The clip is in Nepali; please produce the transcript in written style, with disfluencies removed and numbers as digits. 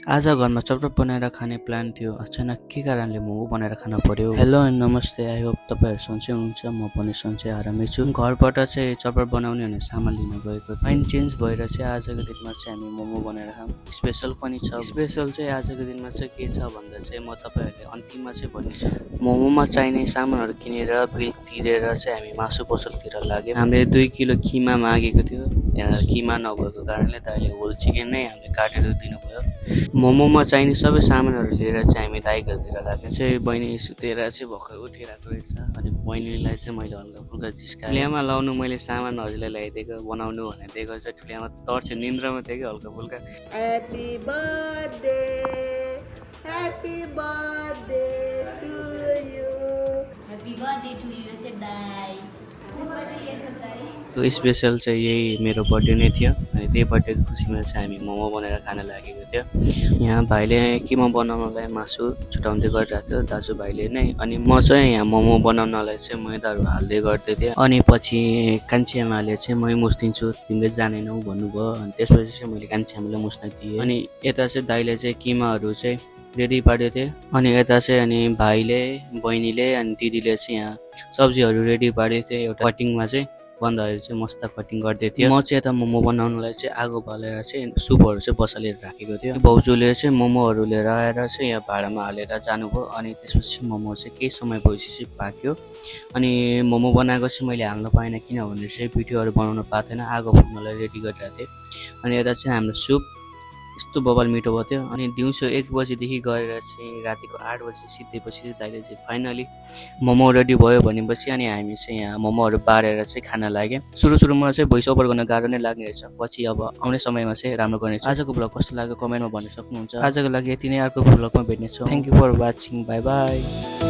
आज घरमा चपचप बनाएर खाने प्लान थियो। अचानक के कारणले मोमो बनाएर खान पर्यो। हेलो एन्ड नमस्ते, आई होप तपाईँहरू सन्चै हुनुहुन्छ। म पनि सन्चै आरामै छु। घरबाट चाहिँ चपचप बनाउने भनेर सामान लिन गएको। माइन्ड चेन्ज भएर चाहिँ आजको दिनमा चाहिँ हामी मोमो बनाएर खाऊँ। स्पेसल पनि छ। स्पेसल चाहिँ आजको दिनमा चाहिँ के छ भन्दा चाहिँ म तपाईँहरूले अन्तिममा चाहिँ भनिन्छ। मोमोमा चाहिने सामानहरू किनेर बिल तिरेर चाहिँ हामी मासु पसलतिर लाग्यौँ। हामीले 2 किलो किमा मागेको थियो। त्यहाँ किमा नभएको कारणले दाइले होल चिकन नै हामीले काटेर दिनुभयो। मोमोमा चाहिने सबै सामानहरू लिएर चाहिँ हामी दाइघरतिर लाग्यो। चाहिँ बहिनी सुतेर चाहिँ भर्खर उठिरहेको रहेछ। अनि बहिनीलाई चाहिँ मैले हल्का फुल्का जिस्काएँ। ठुलियामा लाउनु मैले सामान हजुरलाई ल्याइदिएको बनाउनु भनेर दिएको चाहिँ ठुलियामा तर्छ, निन्द्रामा थियो कि हल्का फुल्का। Happy birthday, happy birthday to you. Happy birthday to you, Yosef-dai. Happy birthday, Yosef-dai. Special चाहिँ यही मेरो बर्थडे नै थियो। अनि त्यही बर्थडेको खुसीमा चाहिँ हामी मोमो बनाएर खान लागेको थियो। यहाँ भाइले किमा बनाउनलाई मासु छुटाउँदै गरिरहेको थियो दाजुभाइले नै। अनि म चाहिँ यहाँ मोमो बनाउनलाई चाहिँ मैदाहरू हाल्दै गर्दै थिएँ। अनि पछि कान्छी आमाले चाहिँ मै मुस्दिन्छु, तिमीले जानेनौ भन्नुभयो। अनि त्यसपछि चाहिँ मैले कान्छी आमालाई मुस्न दिएँ। अनि यता चाहिँ दाइले चाहिँ किमाहरू चाहिँ रेडी पार्दै थिएँ। अनि यता चाहिँ अनि भाइले, बहिनीले अनि दिदीले चाहिँ यहाँ सब्जीहरू रेडी पार्दै थिए। एउटा कटिङमा चाहिँ बन्दाहरू चाहिँ मस्त कटिङ गर्दै थियो। म चाहिँ यता मोमो बनाउनलाई चाहिँ आगो बालेर चाहिँ सुपहरू चाहिँ बसालेर राखेको थियो। भाउजूले चाहिँ मोमोहरू लिएर आएर चाहिँ यहाँ भाँडामा हालेर जानुभयो। अनि त्यसपछि मोमो चाहिँ केही समय भएपछि चाहिँ पाक्यो। अनि मोमो बनाएको चाहिँ मैले हाल्न पाइनँ, किनभने चाहिँ भिडियोहरू बनाउन पाएको थिएन, आगो फुक्नलाई रेडी गरिरहेको थिएँ। अनि यता चाहिँ हाम्रो सुप यस्तो बबाल मिठो भयो थियो। अनि दिउँसो 1 बजीदेखि गरेर चाहिँ रातिको 8 बजी सिद्धेपछि चाहिँ दाइले चाहिँ फाइनली मोमो रेडी भयो भनेपछि अनि हामी चाहिँ यहाँ मोमोहरू बारेर चाहिँ खान लाग्यौँ। सुरुमा चाहिँ भोइस ओभर गर्न गाह्रो नै लाग्ने रहेछ, पछि अब आउने समयमा चाहिँ राम्रो गर्नेछ। आजको ब्लग कस्तो लाग्यो कमेन्टमा भन्न सक्नुहुन्छ। आजको लागि यति नै, अर्को ब्लगमा भेट्नेछौँ। Thank you for watching, bye by.